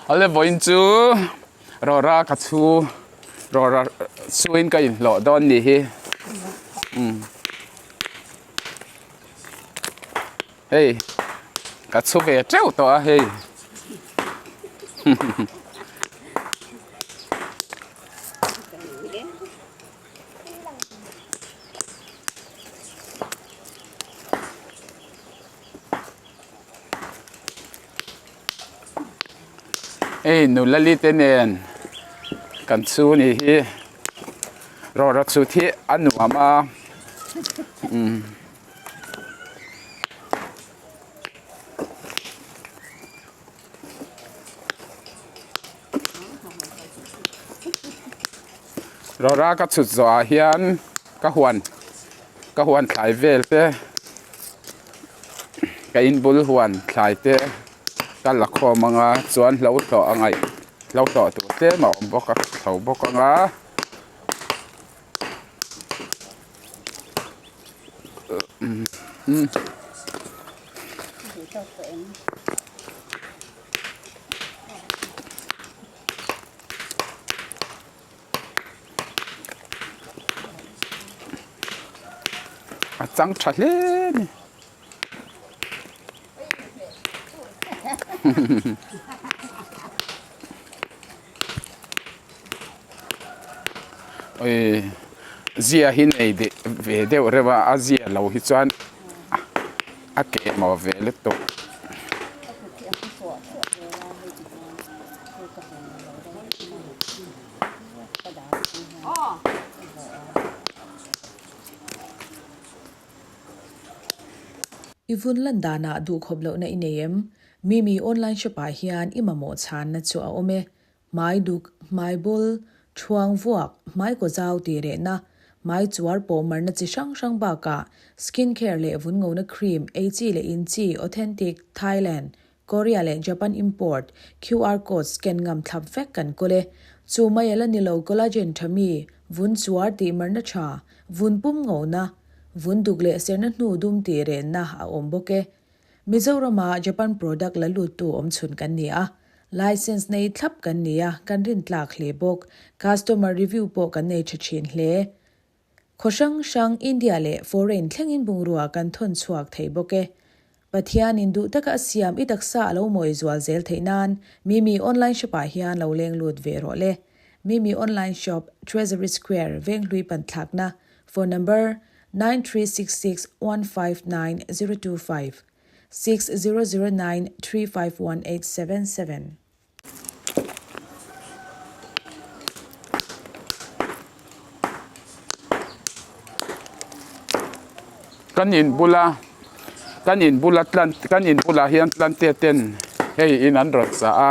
Awle vawiin chu rawra ka chhu rawra chhuin ka inhlawh dawn nih hi umm hei ka chhu ve teuh tawh a hei. Hei nula li te nen kan chu ni hi rawra chhut hi a nuam a umm. Rawra ka chhut zawh ah hian ka huan ka huan thlai vel te ka in bul huan thlai te ka la khawm ang a chuan hlo thlawh a ngaih hlo thlawh tur tlem a awm bawk a hlo bawk ang a. A chang tha hle a ni. Ui zia hi nei deh ve deuh reuh a a zia lo hi chuan a keh maw ve lutuk. I vun lan danah duhkhawp lohna i nei em? Mimi online shop ah hian i mamawh chhanna chu a awm e. Hmai duk, hmai bawl, thuang vuak, hmai kaw zau tih rehna, hmai chuar pawh marna chi hrang hrang bakah skin care leh vun ngona cream, ei chi leh in chi, authentic, Thailand, Korea leh Japan import, QR code scan ngam thlap vek kan kawl e. Chu mai ala ni lo collagen tha mi, vun chuar tih marna tha, vun pum ngona, vun duk leh serna hnu dum tih rehna a awm bawk e. Mizorama Japan product la luttu awmchhun kan ni a, license nei thlap kan ni a, kan rin tlak hle bawk. Customer review pawh kan nei tha thin hle. Khaw hrang hrang India leh foreign thlengin bungrua kan thawn chhuak thei bawk e. Pathianin duh taka a siam i taksa a lo mawi zual zel theih nan Mimi online shop ah hian lo leng lut ve rawh le. Mimi online shop, Treasury Square, Venghlui Panthlakna, phone number, 9366159025, 6009351877. Kan in bula kan in bula tlan kan in bulah hian tlante ten hei in an rawn sah a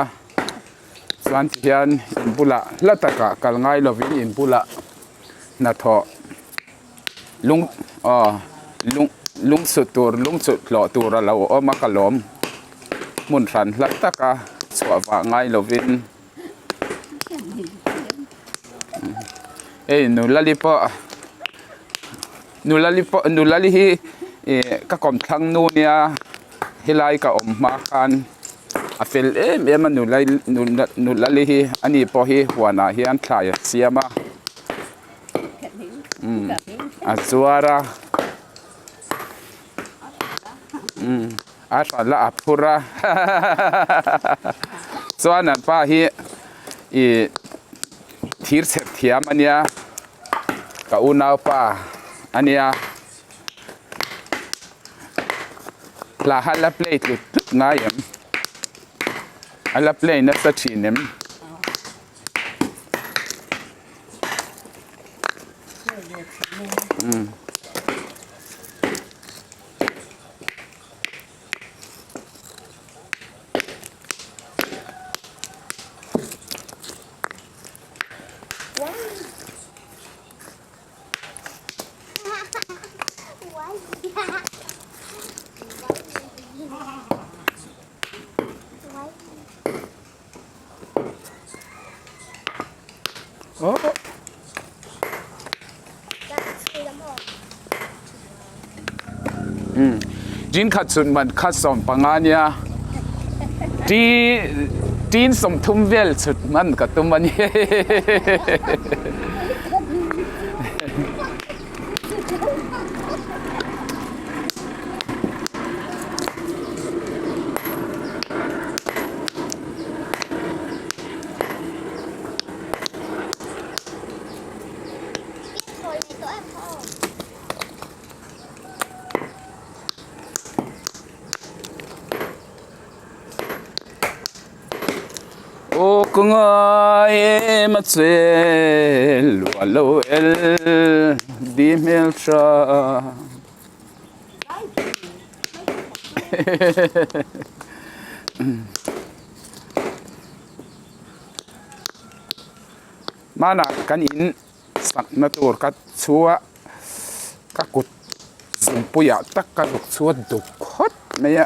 chuan tihian in bulah hla takah kal ngai lovin in bulah hnathawh lung aw lung lung chhut tur lung chhut hlawh tur a lo awm a ka lawm hmun hran hla taka chhuah vah ngai lovin hei nula li pawh nula li pawh nula li hi ih ka kawmthlang nu nia helai ka awm hma khan a fel em em a nula nula li hi ani pawh hi huanah hian thlai a siam a. Umm a zuar a umm a hran la a phur a chuan an pa hi ih thir chhep thiam a nia ka unaupa a nia hla kha la play tlut tlut ngai em a la play nasa thin em. Tin khat chhun man khat 15 nia ti Tin 30 vel chhut hman ka tum a ni. Aw ka ngai em a che lua lo el di hmel tha. Hmanah kan in sakna tur ka chhuah ka kut zungpuiah tak ka zuk chhuat duk khawt mai a.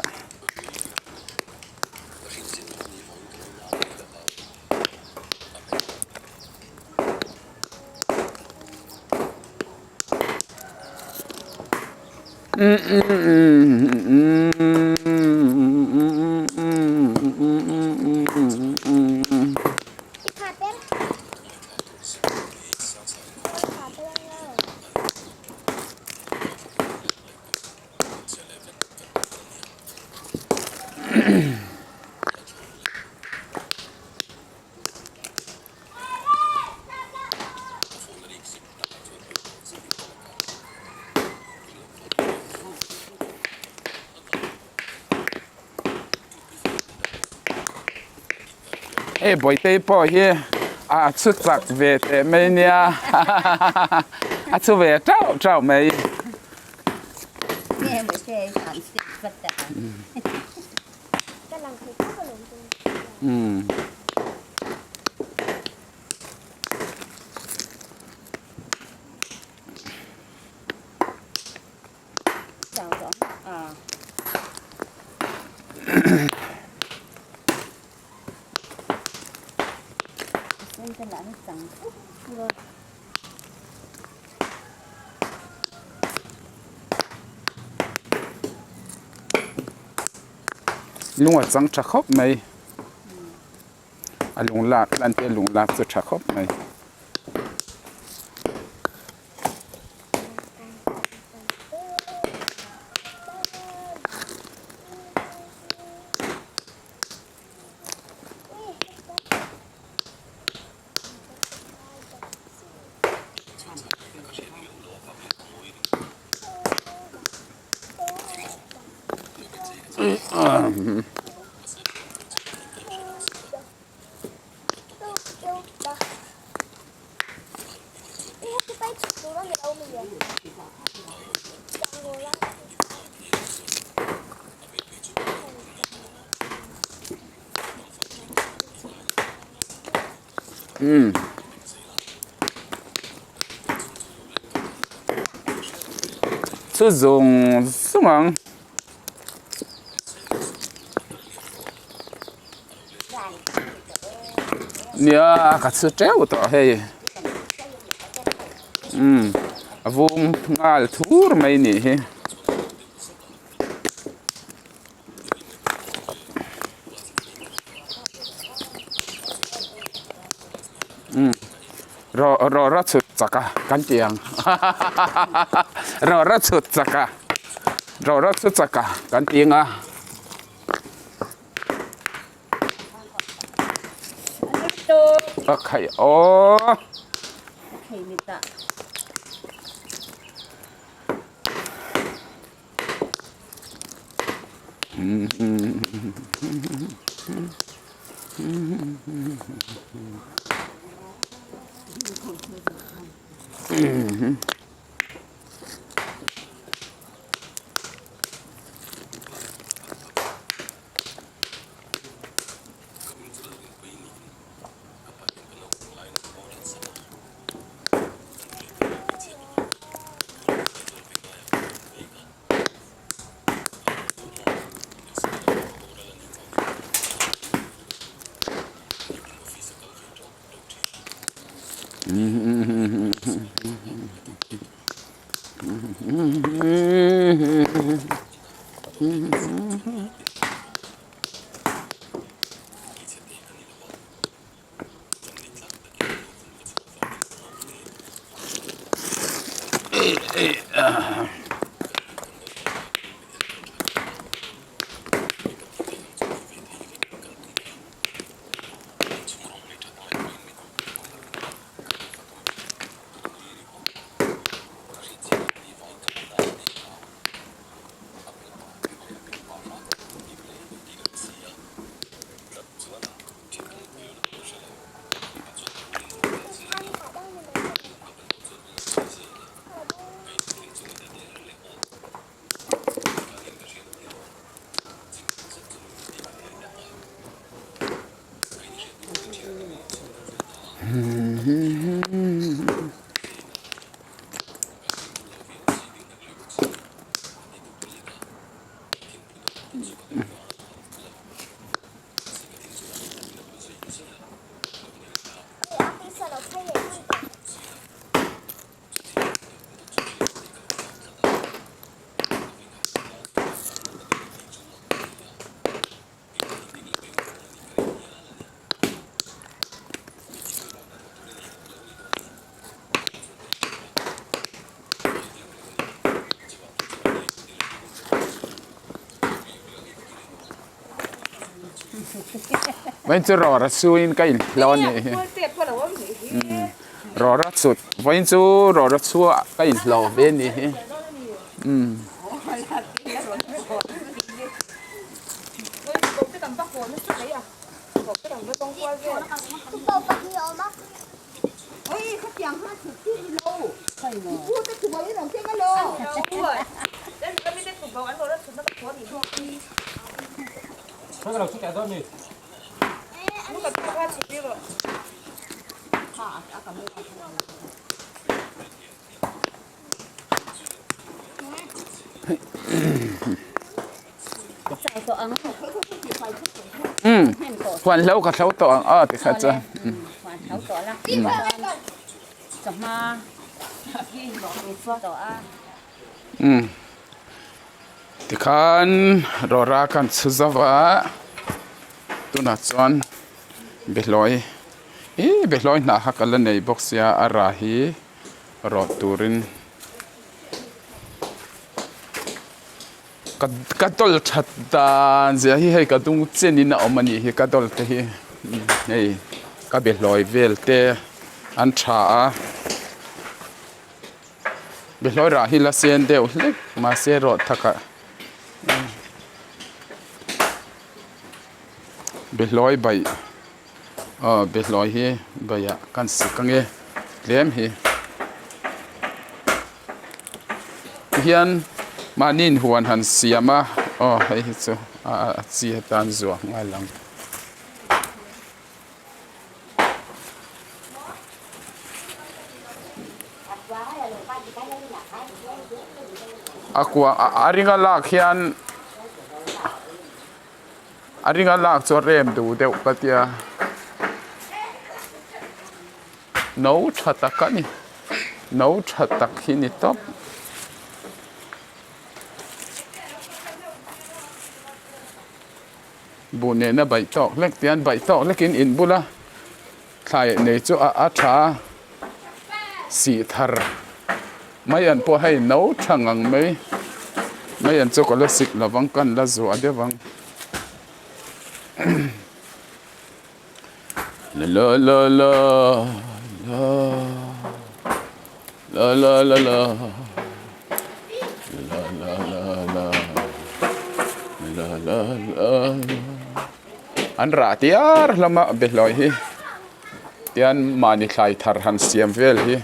Hei Bawitei pawh hi a chhu chak ve teh mai nia a chhu ve tauh tauh mai. Lung a chang tha khawp mai a lung lak lan te lung lak chu tha khawp mai. Umm. Chu zawng zawng ang. Nia ka chhu teuh tawh hei. Umm a vung nghal thur mai nih hi. Umm rawh rawh ra chhut chak a kan ti ang rawh ra chhut chak a rawh ra chhut chak a kan ti ang a. A khaih aw. Vawiin chu rawra chhuin ka inhlo a nih hi rawra chhut vawiin chu rawra chhuah ka inhlo ve a nih hi umm. Umm huan hlo ka hlo tawh ang aw tikha chuan umm tikhan rawra kan chhu zo va tunah chuan behlawi ih behlawi hnah kha ka la nei bawk sia a rah hi rawt turin. Ka ka dawl that dan zia hi hei ka dung chenin a awm a nih hi ka dawl te hi hei ka be hlawi vel te an tha a be hlawi rah hi la sen deuh hlek mahse rawh thakah be hlawi baih aw be hlawi hi baihah kan sik ange tlem hi. Tihian mahni inhuan han siam a aw hei hi chu a chi atan zuah nghal ang. A kua a ringa lak hian a ringa lak chu a rem duh deuh ka tia. No tha tak a ni no tha tak hi ni tawp. Buh nena baih tawk hlek tian baih tawk hlekin in bula thlai nei chu a a tha a sih thar mai an pawh hei no tha ngang mai mai an chu ka la sik lovang kan la zuah deuh ang. La la la la la la la la la la la la la la la la an rah tiar hlawm a behlawi hi tian mahni thlai thar han siam vel hi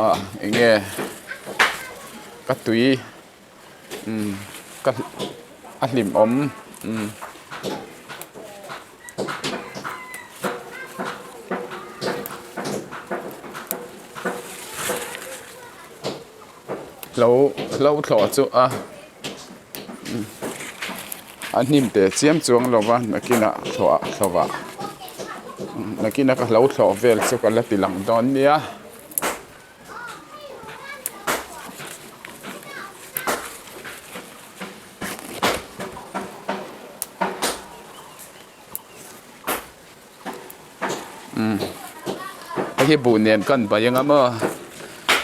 ah eng nge ka tui umm ka a hlimawm umm. Hlo hlo thlawh chu a a hnim teh chiam chuang lo va nakinah thlawh ah thlawh ah nakinah ka hlo thlawh vel chu ka la ti lang dawn nia. Umm hei hi buh nen kan bai anga maw.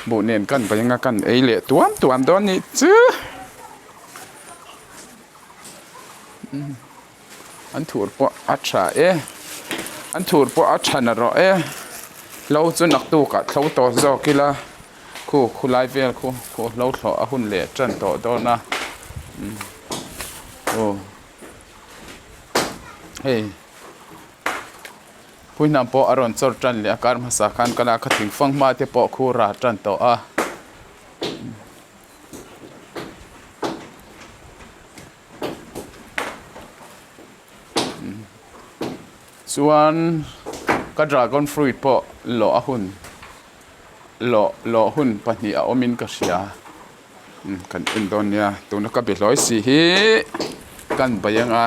Buh nen kan bai anga kan ei leh tuam tuam dawn nih chu. An thur pawh a tha e an thur pawh a tha na rawh e hlo chu naktukah thlo tawh zawk ila khu khulai vel khu khu hlo thlawh a hun leh tan tawh dawn a aw hei pui hnam pawh a rawn chawr tan leh a kar hmasa khan ka lak a thingfang hma te pawh khu rah tan tawh a. Chuan ka dragon fruit pawh lawh a hun lawh lawh hun pahnih a awmin ka hria kan en dawn nia tuna ka be hlawi si hi kan bei ang a.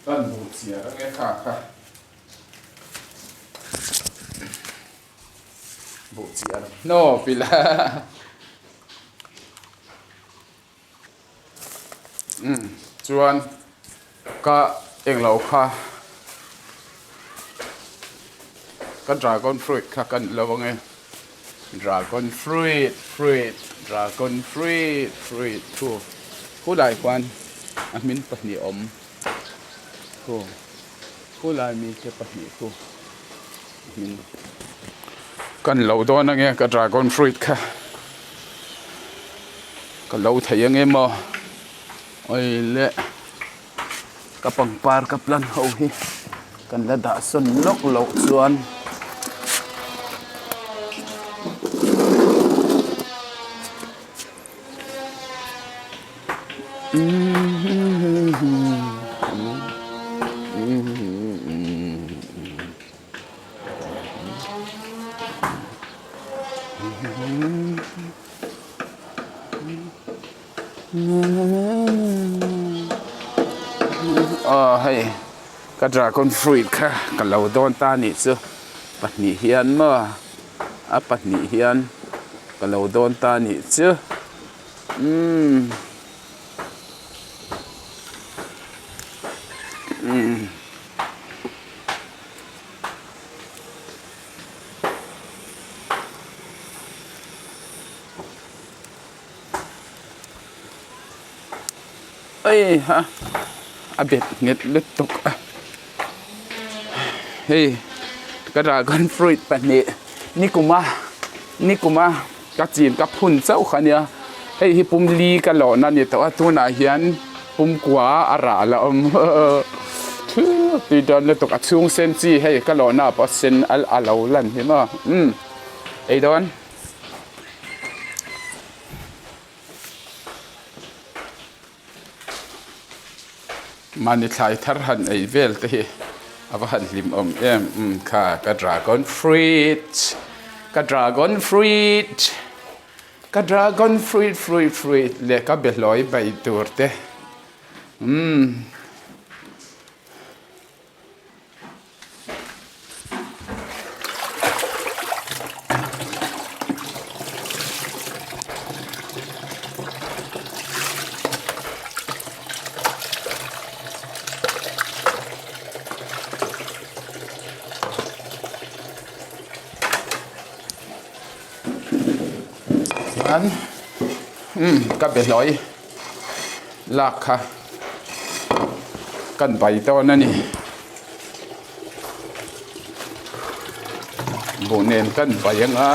Kan hmuh chiar ange kha kha buh chiar hnawp ila umm chuan ka englo kha ka dragon fruit kha kan lo ange dragon fruit fruit dragon fruit fruit thu khulai khuan a hmin pahnih a awm khu khulai mite pahnih khu a hmin kan lo dawn ange ka dragon fruit kha. Ka lo thei ang em aw awile ka pangpar ka plant ho hi kan la dah sawn lawk loh chuan Aw hei ka dragon fruit kha ka lo dawn ta anih chu pahnih hian maw a pahnih hian ka lo dawn ta anih chu umm umm. Ei ha a bet nghet lutuk a hei ka dragon fruit pahnih nikuma nikuma ka chin ka phun chauh kha ania hei hi pum li ka lawhna a ni tawh a tunah hian pum kua a rah la awm tui dawn lutuk a chhung sen chi hei ka lawhna ah pawh a sen a lo lan hi maw umm ei dawn. Mahni thlai thar han ei vel te hi a va han hlim awm em umm kha ka dragon fruit ka dragon fruit ka dragon fruit fruit fruit leh ka behlawi bai tur te umm. Chuan umm ka behlawi lak kha kan bai dawn a ni buh nen kan bai ang a.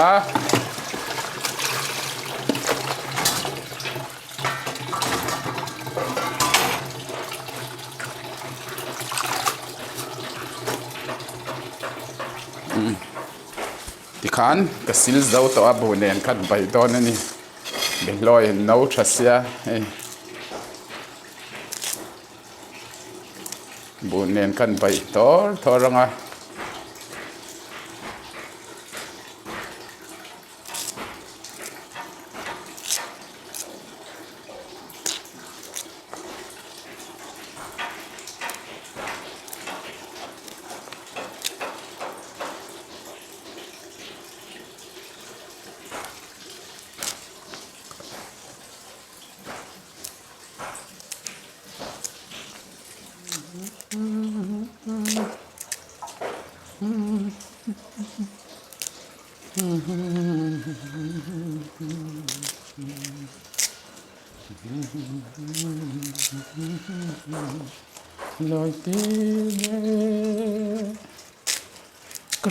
Tikhan ka sil zo tawh a buh nen khan bai dawn a ni. Behlawi no tha sia hei buh nen khan baih thawr thawr ang a. Ka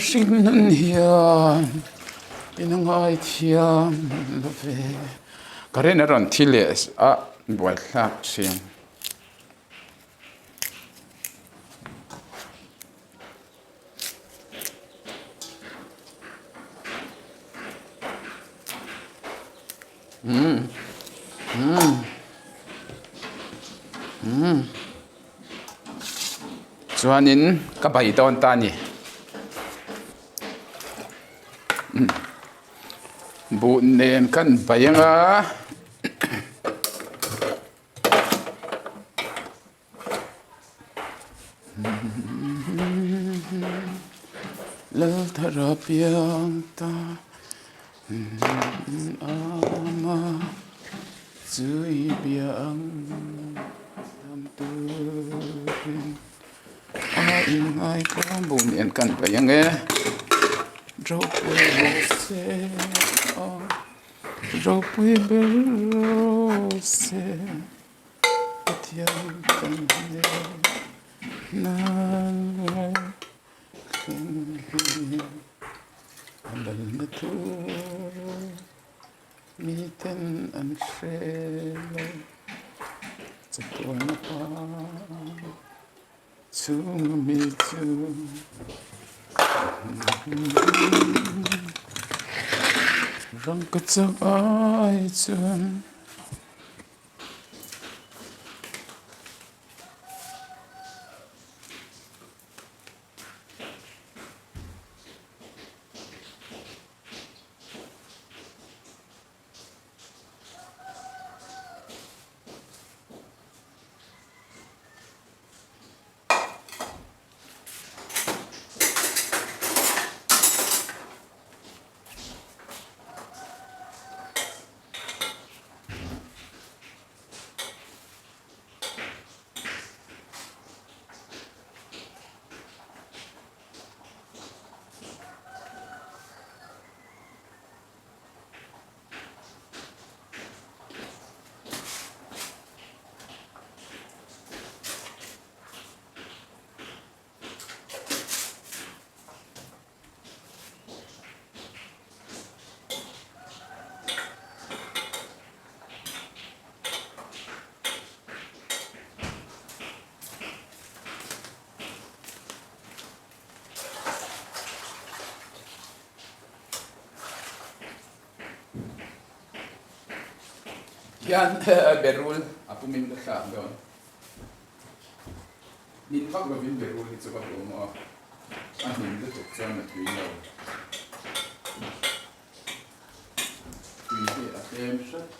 hring nan hian in a ngai thiam lo ve. Ka rin a rawn thi leh a buaithlak thin. Umm umm umm chuanin ka bai dawn ta a ni buh nen kan bai anga. Lalthara piang ta ama chui bia ang dam turin a inngai tlawm bu nen kan paih ang e ropui ber se aw ropui ber se. Pathian kan hne nan thleng hi a lalna tur miten an hre lo chatuan pa chhung mi chu rangkachak ai chuan. Hian berul a pumin ka thlak dawn. Hnim vak lovin berul hi chu ka duh maw a, a hnim lutuk chuan a tui lo. Tui hi a tlem hret.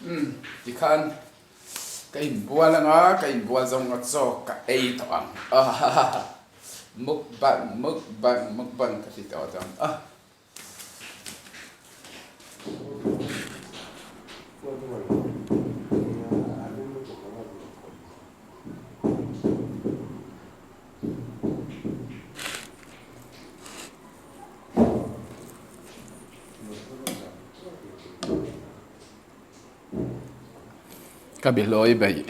Umm tikhan ka inbual anga ka inbual zawng a chaw ka ei tawh ang ahahaha mukbang mukbang mukbang ka ti tawh dawn a. Ka bihlawi beih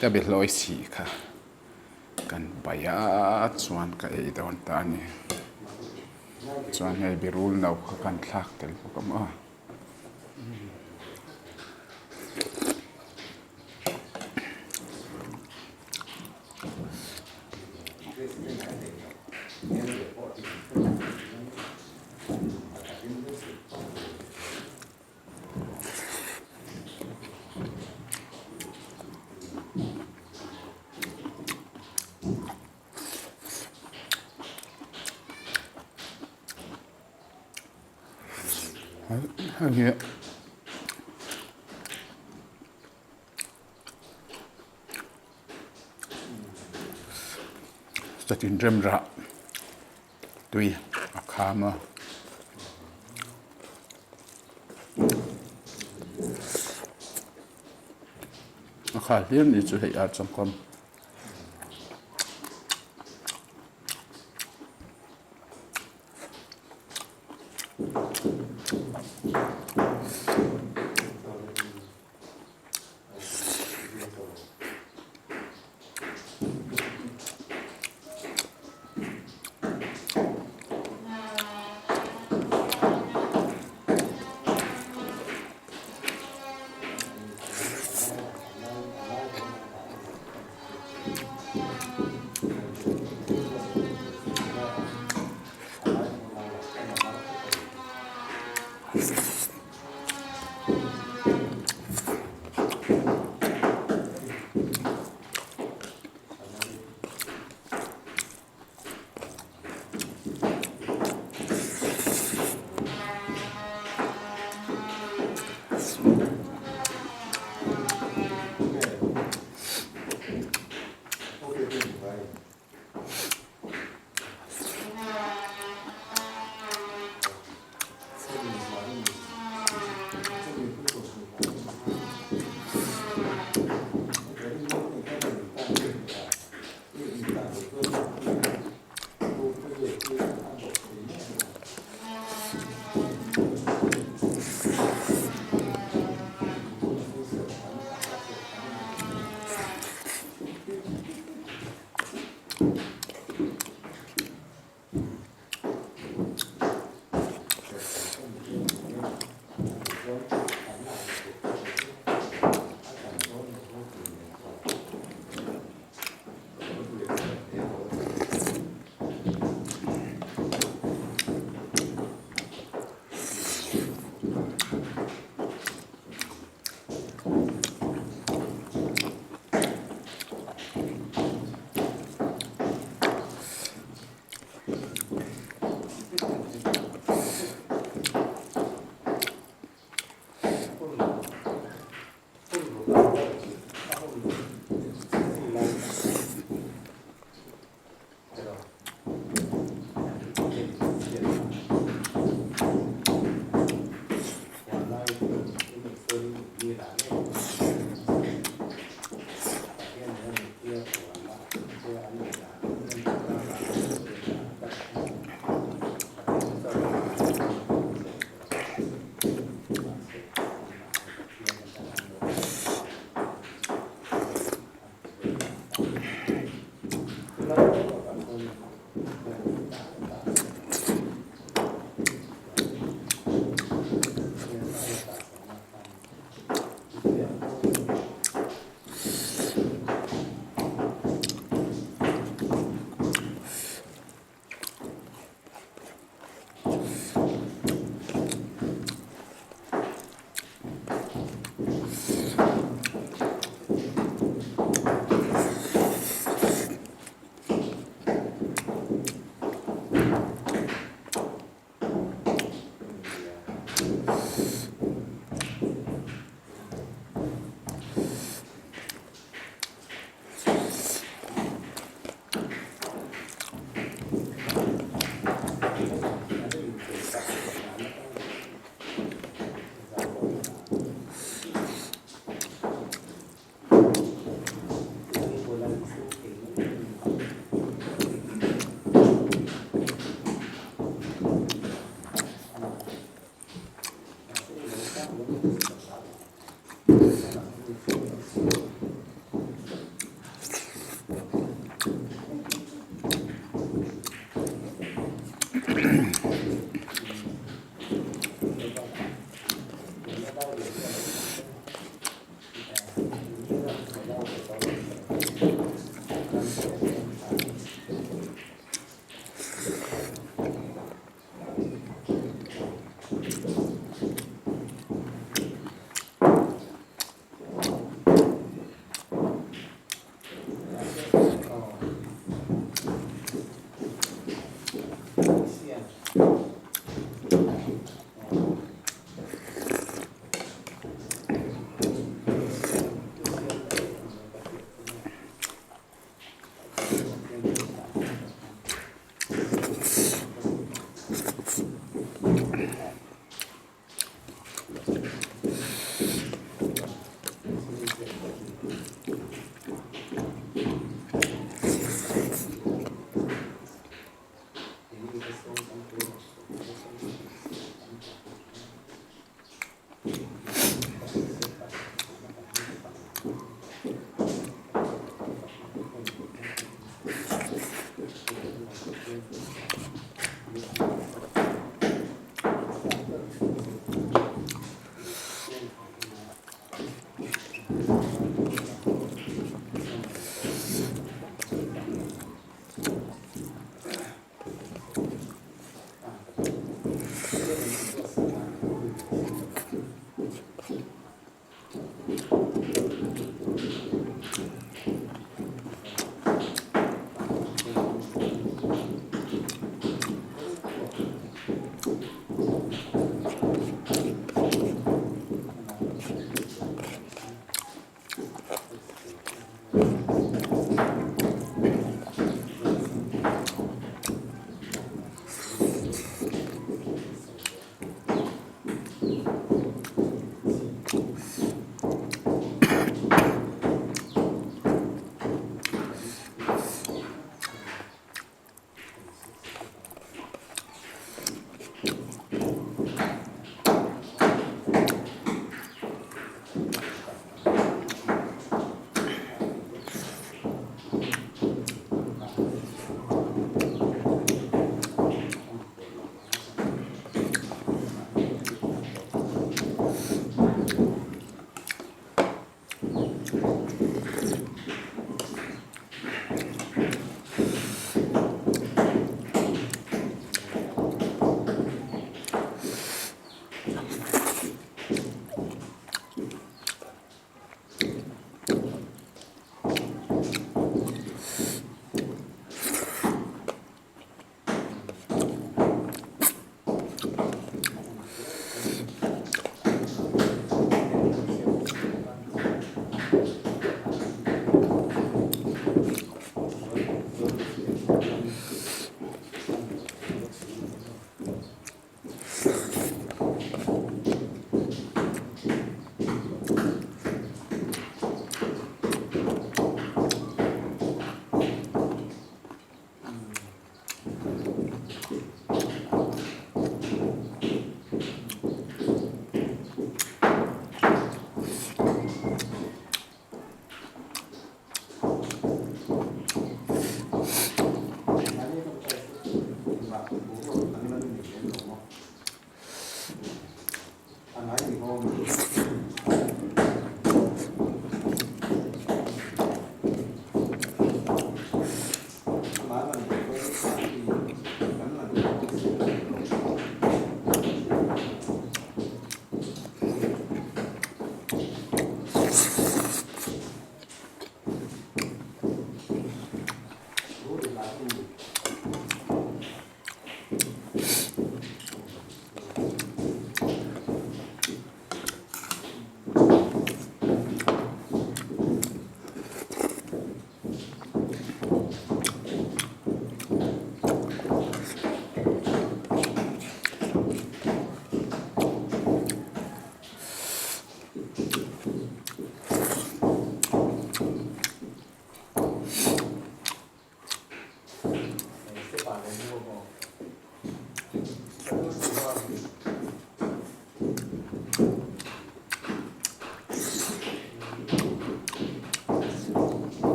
ka bihlawi sih kha kan paih a chuan ka ei dawn ta a ni chuan hei birul no kha kan thlak tel bawk a maw. Hei hi chatin rem rah tui a kham a. A kha hlir ni chu hei a changkawm.